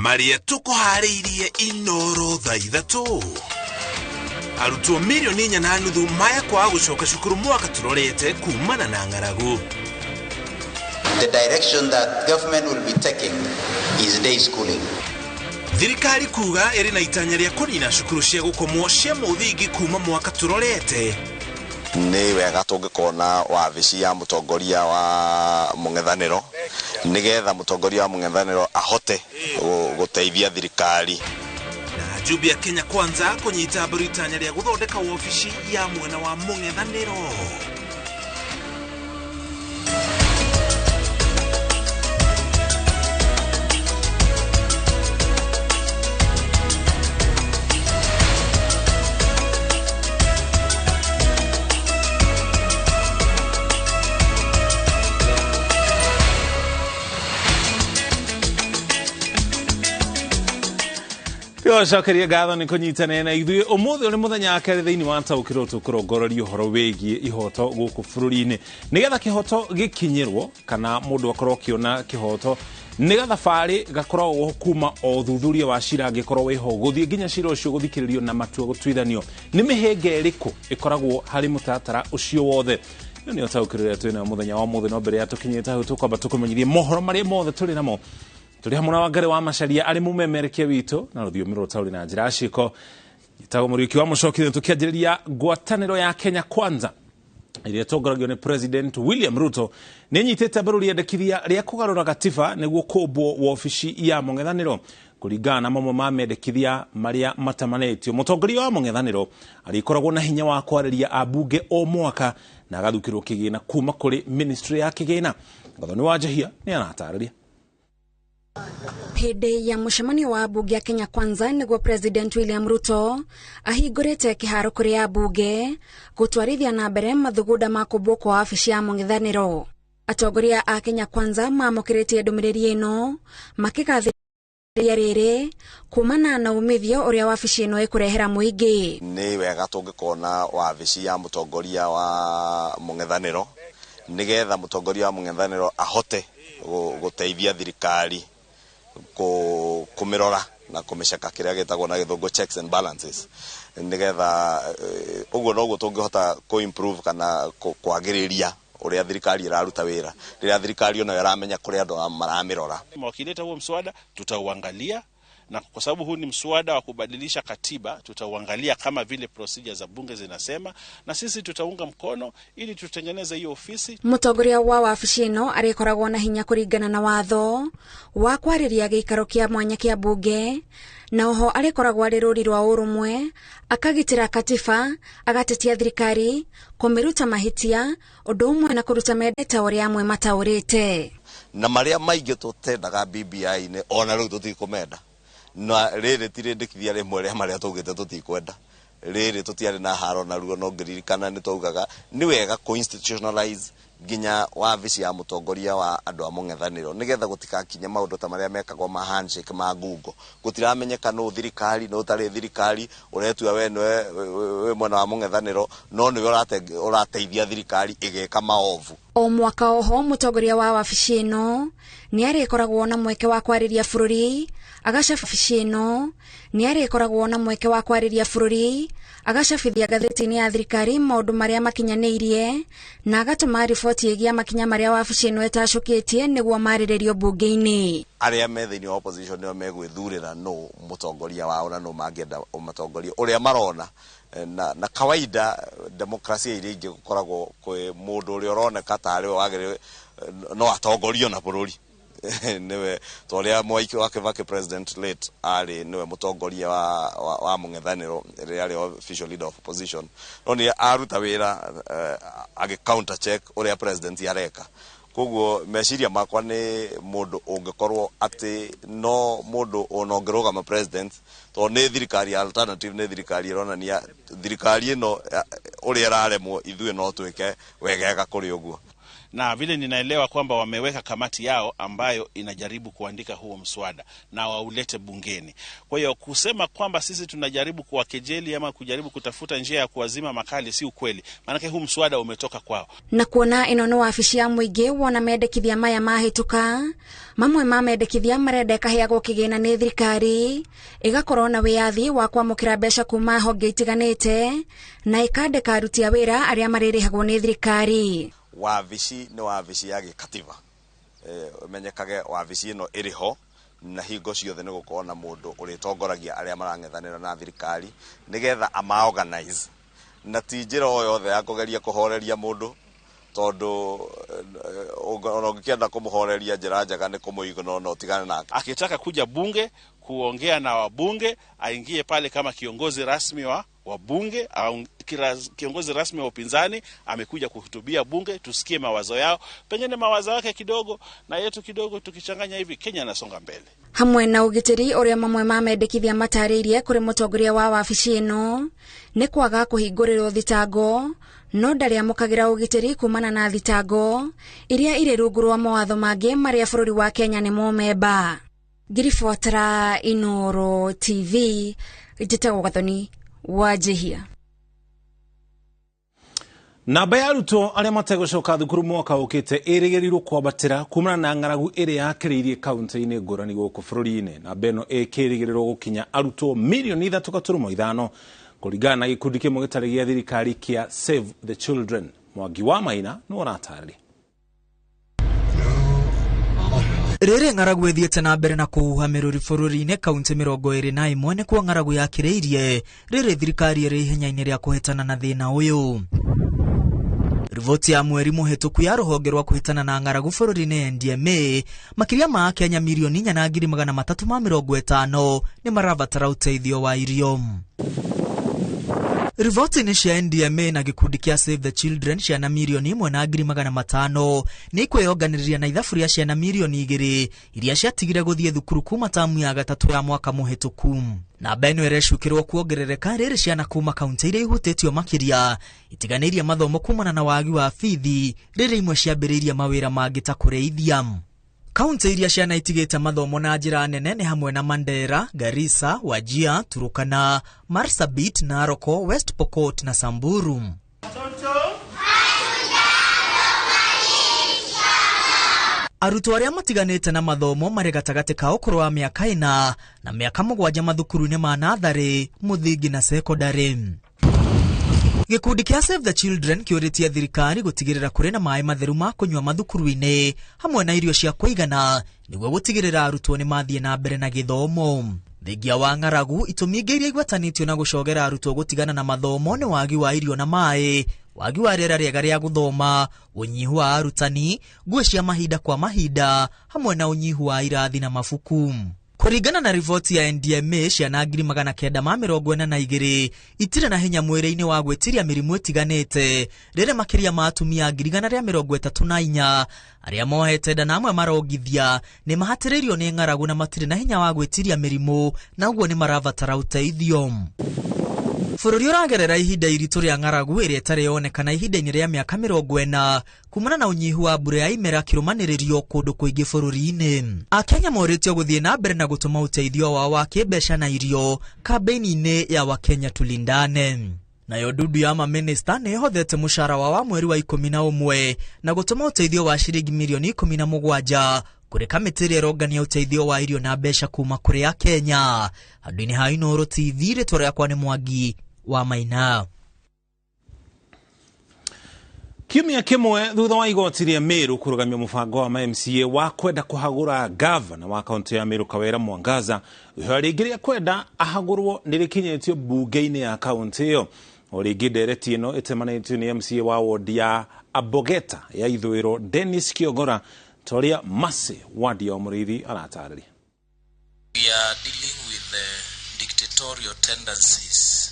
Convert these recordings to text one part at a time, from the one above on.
Marĩa tũkũharĩirie Inoro thaa 3. Arutwo 4.5 milioni maya kwaga gũcoka cukuru mwaka tũrorete kumana na ng'aragu. The direction that government will be taking is day schooling. Thirikari kuga ĩrĩ na itanya rĩa kũnina cukuru cia gũkomwo cia mũthingi kuma mwaka tũrorete. Nĩ wega tũngĩkorwo na wabici ya mũtongoria wa mũng'ethanĩro, nĩgetha mũtongoria wa mũng'ethanĩro ahote gũteithia thirikari. Na njumbe ya Kenya Kwanza kũnyita mbaru itanya rĩa gũthondeka wabici ya mwena wa mũng'ethanĩro. Tũcokerie ngatho nĩ kũnyitanĩra na ithuĩ ũmũthĩ ũrĩ mũthenya wa kerĩ thĩinĩ wa taũkĩrwo tũkũrongoreria ũhoro wĩgiĩ ihoto gũkũ bũrũri-inĩ, nĩgetha kĩhoto gĩkinyĩrwo kana mũndũ akorwo akĩona kĩhoto nĩ gathabarĩ gakoragwo kuma o thuthuria wa cira angĩkorwo wĩho gũthiĩ nginya cira ũcio gũthikĩrĩrio na matua gũtuithanio. Nĩ mĩhĩnga ĩrĩkũ ĩkoragwo harĩ mũtaratara ũcio wothe? Ĩyo nĩyo taũkĩrwo ĩrĩa twĩnayo mũthenya wa ũmũthĩ. No mbere ya tũkinyĩte hau, tũkwamba tũkũmenyithie mohoro marĩa mothe tũrĩ namo. Tũrĩ hamwe na Wangari wa Macaria arĩ mũmemerekia witũ na rũthiomi rwa ũtaũri na njĩra ya ciĩko. Njĩtagwo Mũriũki wa Mũcoki. Tũkĩanjĩrĩria, ngwatanĩro ya Kenya Kwanza ĩrĩa ĩtongoragio nĩ President William Ruto nĩ ĩnyitĩte mbaru rĩendekithia rĩa kũgarũra gatiba nĩguo kũmbwo wabici ya mũng'ethanĩro. Kũringana na mamwe ma mendekithia marĩa matamanĩtio, mũtongoria wa mũng'ethanĩro arĩkoragwo na hinya wa kwarĩria ambunge o mwaka na agathukĩrwo kĩgĩna kuma kũrĩ ministry ya kĩgĩna. Gathoni wa Njehia nĩ aratarĩria. Hĩndĩ ya mũcemanio wa mbunge ya Kenya Kwanza nĩguo President William Ruto ahingũrĩte kĩharo kũrĩ ambunge gũtwarithia na mbere mathugunda ma kũmbwo kwa wabici ya mũng'ethanĩro. Atongoria a Kenya Kwanza mamũkĩrĩtie ndũmĩrĩri ĩno makĩgathĩrĩria rĩrĩ kumana na umithio ũrĩa wabici ĩno ĩkũrehera mũingĩ. Nĩ wega tũngĩkorwo na wabici ya mũtongoria wa mũng'ethanĩro, nĩgetha mũtongoria wa mũng'ethanĩro ahote gũteithia thirikari kũmĩrora na kũmĩceka kĩrĩa gĩtagwo na gĩthũngũ checks and balances, nĩgetha ũguo noguo tũngĩhota kũ-improve kana kwagĩrĩria ũrĩa thirikari ĩraruta wĩra, rĩrĩa thirikari onayo ĩramenya kũrĩ andũ maramĩrora. Wakileta huo mswada tutauangalia, na kwa sababu huu ni mswada wa kubadilisha katiba, tutauangalia kama vile procedure za bunge zinasema, na sisi tutaunga mkono ili tutengeneze hiyo ofisi. Mũtongoria wa wabici ĩno arĩkoragwo na hinya kũringana na watho wa kwarĩria gĩikaro kĩa mwanya kĩa mbunge, na oho arĩkoragwo arĩ rũri rwa ũrũmwe, akagitĩra katiba, agatetia thirikari, kũmĩruta mahĩtia, ũndũ ũmwe na kũruta mendeta ũrĩa amwe mataũrĩte. Na marĩa maingĩ tũtendaga BBI-inĩ ona rĩu tũtikũmenda, na rĩrĩ ti rĩndĩkithia rĩmwe rĩa marĩa tũgĩte tũtikwenda. Rĩrĩ tũtiarĩ na haro naruo, no ngĩririkana nĩ twaugaga nĩ wega kũ-institutionalize nginya wabici ya mũtongoria wa andũ a mũng'ethanĩro, nĩgetha gũtigakinye maũndũ ta marĩa mekagwo ma handshake ma ngungo, gũtiramenyeka nũ thirikari nũ ũtarĩ thirikari, ũretua we nĩwe wĩ mwena wa mũng'ethanĩro no nĩwe ũrateithia thirikari ĩgĩka maovu. O mwaka oho mũtongoria wa wabici ĩno nĩ arĩkoragwo na mweke wa kwarĩria bũrũri agacabici ĩno nĩ arĩkoragwo na mweke wa kwarĩria bũrũri, agacabithia ngathĩti-inĩ ya thirikari maũndũ marĩa makinyanĩirie na agatũma riboti ĩgiĩ makinya marĩa wabici ĩno ĩtacũkĩtie nĩguo marĩrĩrio mbunge-inĩ. Arĩa me thĩinĩ wa opposition nĩo megwĩthurĩra nũ mũtongoria wao na nũ mangĩenda ũmatongorie ũrĩa marona. Na kawaida demokrasia iria ingĩ gũkoragwo kwĩ mũndũ ũrĩa ũroneka tarĩ we wagĩrĩire no atongorio na bũrũri, nĩwe ta ũrĩa Mwai wa Kibaki, president late, arĩ nĩwe mũtongoria wa mũng'ethanĩro rĩrĩa arĩ official leader of opposition, no nĩ aruta wĩra agĩ counter check ũrĩa president areka. Koguo meciria makwa nĩ mũndũ ũngĩkorwo atĩ no mũndũ ona ũngĩrũgama president, tondũ nĩ thirikari ya alternative, nĩ thirikari ĩronania thirikari ĩno ũrĩa ĩraremwo, ithuĩ no twĩke wegega kũrĩ ũguo. Na vile ninaelewa kwamba wameweka kamati yao ambayo inajaribu kuandika huo mswada na waulete bungeni. Kwa hiyo kusema kwamba sisi tunajaribu kuwakejeli ama kujaribu kutafuta njia ya kuwazima makali si ukweli. Maanake huu mswada umetoka kwao. Na kuona ino no wabici ya muingi wona mendekithia maya mahituka mamwe ma mendekithia marenda ĩkaheagwo kĩgĩna nĩ thirikari ĩgakorwo na wĩyathi wa kwamũkĩra mbeca kuma honge itiganĩte na ĩkandĩka aruti a wĩra arĩa marĩrĩhagwo nĩ thirikari. Wabici nĩ wabici ya gĩkatiba, menyekage wabici ĩno ĩrĩ ho na hingo ciothe nĩ gũkorwo na mũndũ ũrĩtongoragia arĩa marang'ethanĩra na thirikari nĩgetha ama-organize, na ti njĩra o yothe ya kũgeria kũhoreria mũndũ tondũ ona ũngĩkĩenda kũmũhoreria njĩra njega nĩ kũmũignore na ũtigane nake. Akitaka kuja bunge kuongea na wabunge aingie pale kama kiongozi rasmi wa wabunge au kiongozi rasmi wa upinzani, amekuja kuhutubia bunge, tusikie mawazo yao, pengine mawazo yake kidogo na yetu kidogo, tukichanganya hivi Kenya inasonga mbele. Hamwe na ugitiri uria mamwe ma mendekithia matarĩirie kũrĩ mũtongoria wa wabici ĩno nĩ kwaga kũhingũrĩrwo thitango no ndarĩamũkagĩra ũgitĩri kumana na thitango iria irĩ rungu rwa mawatho mangĩ marĩa bũrũri wa Kenya nĩ mũmemba. Ngiribotera Inooro TV, njĩtagwo Gathoni Wanjihia. Namba ya arutwo arĩa mategũcoka thukuru mwaka ũkĩte ĩrĩgĩrĩirwo kwambatĩra kumana na ng'aragu ĩrĩa yakĩrĩirie kaunti-inĩ ngũrani gũkũ bũrũri-inĩ. Namba ĩno ĩkĩrĩgĩrĩrwo gũkinya arutwo milioni 3.5 kũringana na gĩkundi kĩmwe gĩtarĩ gĩa thirikari kĩa Save the Children. Mwangi wa Maina nĩwe ũratarĩria. Rĩrĩ ng'aragu ĩthiĩte na mbere na kũhuha mĩrũri bũrũri-inĩ kaunti 21 nĩkuo ng'aragu yakĩrĩirie rĩrĩ thirikari ĩrĩ ihenya-inĩ rĩa kũhĩtana na thĩna ũyũ. Riboti ya mweri mũhĩtũku ya rũhonge rwa kũhĩtana na ng'aragu bũrũri-inĩ NDMA makĩria ma Akenya milioni 4,350 nĩ marabatara ũteithio wa irio. Riboti-inĩ cia NDMA na gĩkundi kĩa Save the Children ciana milioni 1,500 nĩ ikwĩyonganĩrĩria na ithabu rĩa ciana milioni 2 iria ciatigire gũthiĩ thukuru kuma tamu ya gatatũ ya mwaka mũhĩtũku. Namba ĩno ĩrecukĩrwo kuongerereka rĩrĩ ciana kuma kaunti iria ihutĩtio makĩria itiganĩirie mathomo kumana na wagi wa bithi rĩrĩ imwe ciambĩrĩirie mawĩra mangĩ ta kũrĩithia. Kaunti iria ciana itigĩte mathomo na njĩra nene nĩ hamwe na Mandera, Garissa, Wajir, Turkana, Marsabit, Narok, West Pokot na Samburu. Arutwo arĩa matiganĩte na mathomo marĩ gatagatĩ ka ũkũrũ wa mĩaka 4 na mĩaka 7 mathukuru-inĩ ma natharĩ, mũthingi na sekondarĩ. Gĩkundi kĩa Save the Children kĩũrĩtie thirikari gũtigĩrĩra kũrĩ na maĩ matheru ma kũnyua mathukuru-inĩ hamwe na irio cia kũigana nĩguo gũtigĩrĩra arutwo nĩ mathiĩ na mbere na gĩthomo. Thengia wa ng'aragu, itũmi ingĩ iria igwatanĩtio na gũcogera arutwo gũtigana na mathomo nĩ wagi wa irio na maĩ, wagi wa rĩera rĩega rĩa gũthoma, ũnyihu wa arutani, nguo cia mahinda kwa mahinda hamwe na ũnyihu wa irathi na mabuku. Kũringana na riboti ya NDMA ciana 942 itirĩ na hinya mwĩrĩ-inĩ wa gwĩtiria mĩrimũ ĩtiganĩte rĩrĩ makĩria ma atumia 134 arĩa mohete nda na amwe marongithia nĩ mahatĩrĩirio nĩ ng'aragu na matirĩ na hinya wa gwĩtiria mĩrimũ na ũguo nĩ marabatara ũteithio. Bũrũri ũragerera ihinda iritũ rĩa ng'aragu ĩrĩa ĩtarĩ yonekana ihinda-inĩ rĩa mĩaka 40 kumana na ũnyihu wa mbura ya imera kĩrũmanĩrĩrio kũndũ kũingĩ bũrũri-inĩ. Akenya morĩtio gũthiĩ na mbere na gũtũma ũteithio wao wa kĩmbeca na irio kambĩini-inĩ ya Wakenya Tulindane. Nayo ndundu ya mamĩnĩsta nĩ ĩhothete mũcara wao wa mweri wa 11 na gũtũma ũteithio wa ciringi milioni 17 kũrĩ kamĩtĩ ĩrĩa ĩrongania ũteithio wa irio na mbeca kuma kũrĩ Akenya. Handũ-inĩ ha Inooro TV, rĩtwa rĩakwa nĩ Mwangi wa Maina. Kiumia kĩmwe thutha wa igoti rĩa Meru kũrũgamia mũbango wa MCA wa kwenda kũhagũra gavana wa kaunti ya Meru Kawira Mwangaza, ihoya rĩngĩ rĩa kwenda ahagũrwo nĩ rĩkinyĩtio mbunge-inĩ ya kaunti ĩyo. O rĩngĩ ndereti ĩno ĩtemanĩtio nĩ MCA wa wodi ya Abogeta ya ithũĩro Dennis Kiogora ta ũrĩa Mercy Wadi ya Mũrĩithi aratarĩria. We are dealing with the dictatorial tendencies.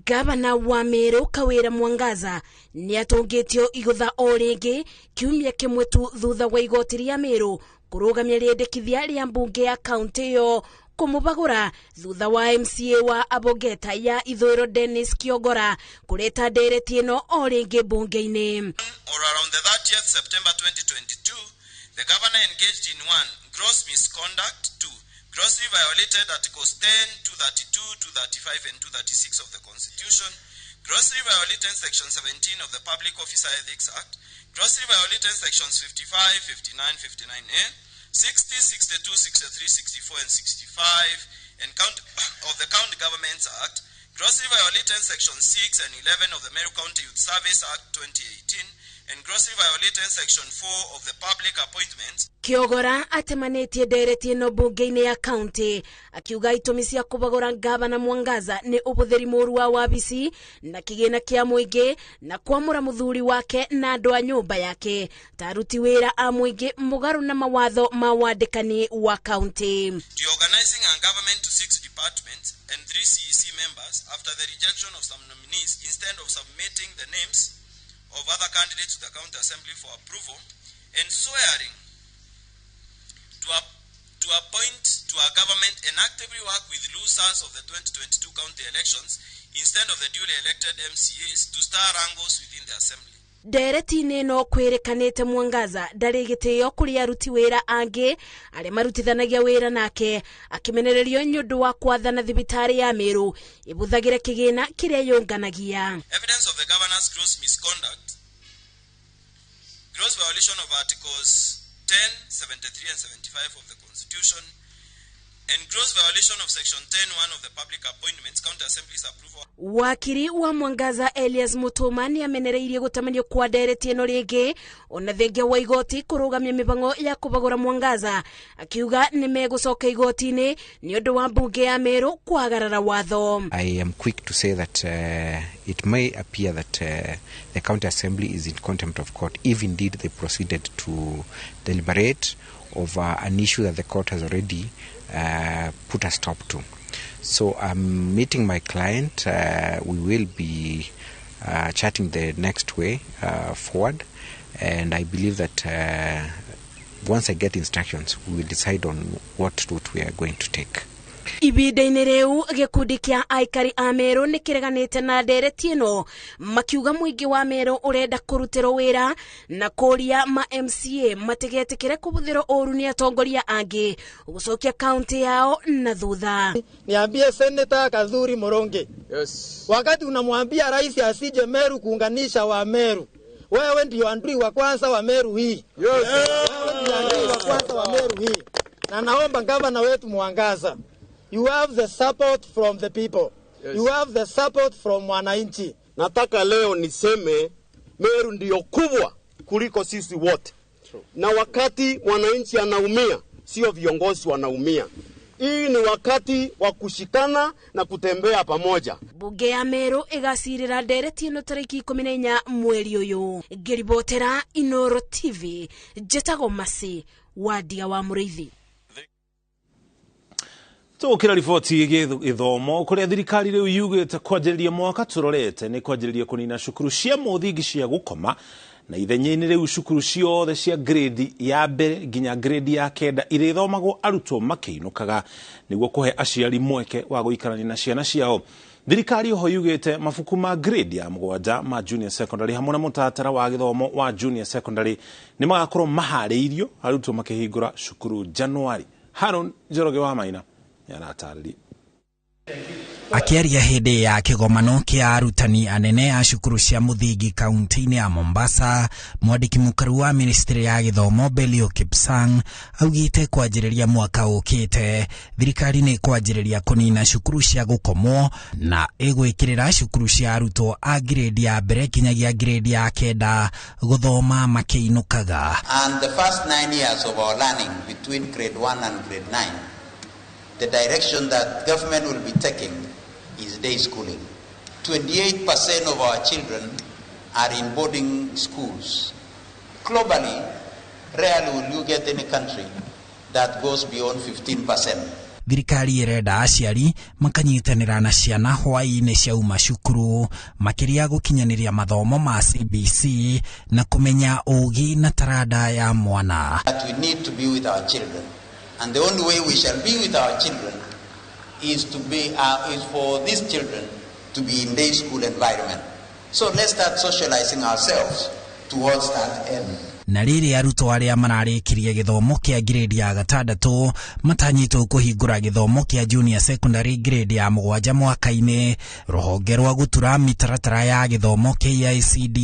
Gavana wa Meru Kawira Mwangaza nĩ atũngĩtio igũtha o rĩngĩ kiumia kĩmwe tu thutha wa igoti rĩa Meru kũrũgamia rĩendekithia rĩa mbunge ya kaunti ĩyo Kũmũbagũra thutha wa MCA wa Abogeta ya Ithũĩro Dennis Kiogora kũreta ndereti ĩno o rĩngĩ mbunge-inĩ. Or around the 30th September 2022, the governor engaged in 1, gross misconduct, 2, grossly violated Articles 10, 232, 235, and 236 of the Constitution, grossly violated Section 17 of the Public Officer Ethics Act, grossly violated Sections 55, 59, 59A, 60, 62, 63, 64, and 65 and count, of the County Governments Act, grossly violated Section 6 and 11 of the Meru County Youth Service Act 2018, and grossly violated Section 4 of the Public Appointments. Kiogora atemanĩtie ndereti ĩno mbunge-inĩ ya kaunti akiuga itũmi cia kũbagũra ngavana Mwangaza nĩ ũbũthĩri mũru wa wabici na kĩgĩna kĩa mũingĩ na kwamũra mũthuri wake na andũ a nyũmba yake ta aruti wĩra a mũingĩ mũgarũ na mawatho ma wandĩkani wa kaunti. To organizing a government to 6 departments and 3 CEC members after the rejection of some nominees instead of submitting the names of other candidates to the county assembly for approval, and swearing to appoint to our government and actively work with losers of the 2022 county elections instead of the duly elected MCAs to star wrangles within the assembly. Ndereti-inĩ ĩno kwĩrĩkanĩte Mwangaza ndarĩ gĩtĩo kũrĩ aruti wĩra angĩ arĩa marutithanagia wĩra nake, akĩmenererio nĩ ũndũ wa kwathana thibitarĩ ya Meru ĩbũthagĩre kĩgĩna kĩrĩa yũnganagia. Evidence of the governor's gross misconduct, gross violation of Articles 10, 73 and 75 of the Constitution, and gross violation of Section 10(1) of the Public Appointments County Assembly's approval. Wakiri wa Mwangaza Elias Mutuma nĩ amenereirie gũtamanio kwa ndereti ĩno rĩngĩ ona thengia wa igoti kũrũgamia mĩbango ya kũbagũra Mwangaza, akiuga nĩ megũcoka igoti-inĩ nĩ ũndũ wa mbunge ya Meru kwagarara watho. I am quick to say that it may appear that the County Assembly is in contempt of court if indeed they proceeded to deliberate over an issue that the court has already put a stop to. So I'm meeting my client. We will be chatting the next way forward, and I believe that once I get instructions, we will decide on what route we are going to take. Ibinda-inĩ rĩu gĩkundi kĩa aikari a Meru nĩ kĩreganĩte na ndereti ĩno makiuga mũingĩ wa Meru ũrenda kũrutĩrwo wĩra na kũria ma MCA matigetĩkĩre kũbũthĩrwo ũru nĩ atongoria angĩ gũcokia kaunti yao na thutha. Niambie Senator Kathuri Moronge. Yes. Wakati unamwambia rais asije Meru kuunganisha wa Meru, wewe ndio andui wa kwanza wa Meru hii. Yes. Wewe ndio andui wa kwanza wa Meru hii. Na naomba gavana wetu Mwangaza, you have the support from the people. Yes. You have the support from wananchi. Nataka leo niseme Meru ndiyo kubwa kuliko sisi wote. Na wakati wananchi anaumia, sio viongozi wanaumia. Hii ni wakati wa kushikana na kutembea pamoja. Bunge ya Meru ĩgacirĩra ndereti ĩno tarĩki 14 mweri ũyũ. Ngĩribotera Inoro TV, njĩtagwo Masi Wadia wa Mũrĩithi. Tũgũkĩra riboti ĩgiĩ gĩthomo kũrĩa thirikari rĩu yugĩte kwanjĩrĩria mwaka tũrorete nĩ kwanjĩrĩria kũnina cukuru cia mũthingi cia gũkoma na ithenya-inĩ rĩu cukuru ciothe cia grade ya mbere nginya grade ya 9 irĩthomagwo arutwo makĩinũkaga nĩguo kũhe aciari mweke wa gũikarania na ciana ciao. Thirikari oho yugĩte mabuku ma grade ya 7 ma junior secondary hamwe na mũtaratara wa gĩthomo wa junior secondary nĩ magakorwo maharĩirio arutwo makĩhingũra cukuru Januari. Haron Njoroge wa Maina yaratarĩria. Akĩaria hĩndĩ ya kĩgomano kĩa arutani anene a cukuru cia mũthingi kaunti-inĩ ya Mombasa, mwandĩki mũkaru wa ministry ya gĩthomo Belio Kipsang augĩte kwanjĩrĩria mwaka ũkĩte thirikari nĩ kwanjĩrĩria kũnina cukuru cia gũkomwo na ĩgwĩkĩrĩra cukuru cia arutwo a grade ya mbere kinyagia grade ya 9 gũthoma makĩinũkaga. And the first 9 years of our learning between grade 1 and grade 9, the direction that government will be taking is day schooling. 28% of our children are in boarding schools. Globally, rarely will you get any country that goes beyond 15%. Thirikari ĩrenda aciari makanyitanĩra na ciana hwaĩ-inĩ ciauma cukuru makĩria gũkinyanĩria mathomo ma CBC na kũmenya ũũgĩ na taranda ya mwana. That we need to be with our children. And the only way we shall be with our children is to be is for these children to be in day school environment. So let's start socializing ourselves towards that end. Na rĩrĩ arutwo arĩa mararĩkirie gĩthomo kĩa grade ya gatandatũ matanyĩtwo kũhingũra gĩthomo kĩa junior secondary grade ya 7 mwaka-inĩ, rũhonge rwa gũtura mĩtaratara ya gĩthomo KICD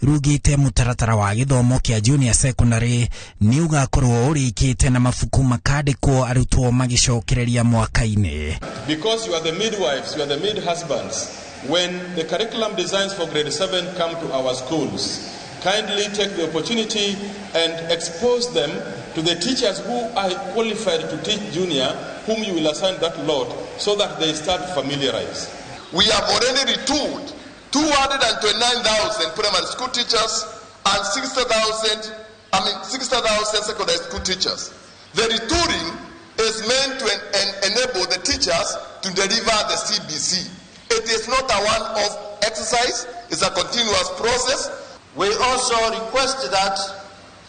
rugĩte mũtaratara wa gĩthomo kĩa junior secondary nĩ ũgakorwo ũrĩkĩte na mabuku makandĩkwo arutwo magĩcokereria mwaka-inĩ. Because you are the midwives, you are the mid-husbands, when the curriculum designs for grade 7 come to our schools, kindly take the opportunity and expose them to the teachers who are qualified to teach junior, whom you will assign that lot, so that they start to familiarize. We have already retooled 229,000 primary school teachers and 60,000 secondary school teachers. The retooling is meant to enable the teachers to deliver the CBC. It is not a one-off exercise, it's a continuous process. We also request that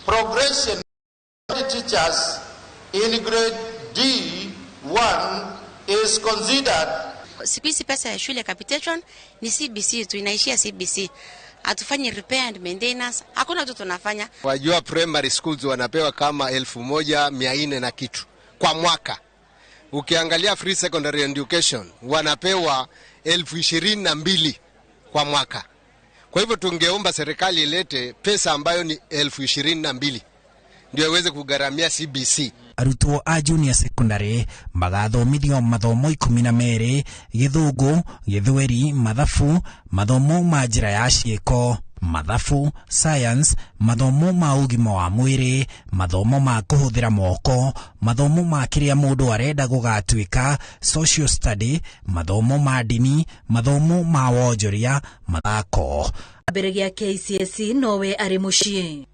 progression of the teachers in grade D1 is considered. Siku hizi pesa ya shule capitation ni CBC tu, inaishia CBC. Hatufanyi repair and maintenance, hakuna kitu tunafanya. Wajua primary schools wanapewa kama 1,400 na kitu kwa mwaka. Ukiangalia free secondary education wanapewa 22,000 kwa mwaka. Kwa hivyo tungeomba serikali ilete pesa ambayo ni 22,000 ndio iweze kugharamia CBC. Arutwo a junior secondary magathomithio mathomo 12, Gĩthũngũ, Gĩthweri, mathabu, mathomo ma njĩra ya ciĩko, mathabu, science, mathomo ma ũgima wa mwĩrĩ, mathomo ma kũhũthĩra moko, mathomo ma kĩrĩa mũndũ arenda gũgatuĩka, social study, mathomo ma ndini, mathomo ma wonjoria, mathako. Mbere gĩa KCSE nowe arĩ mũciĩ.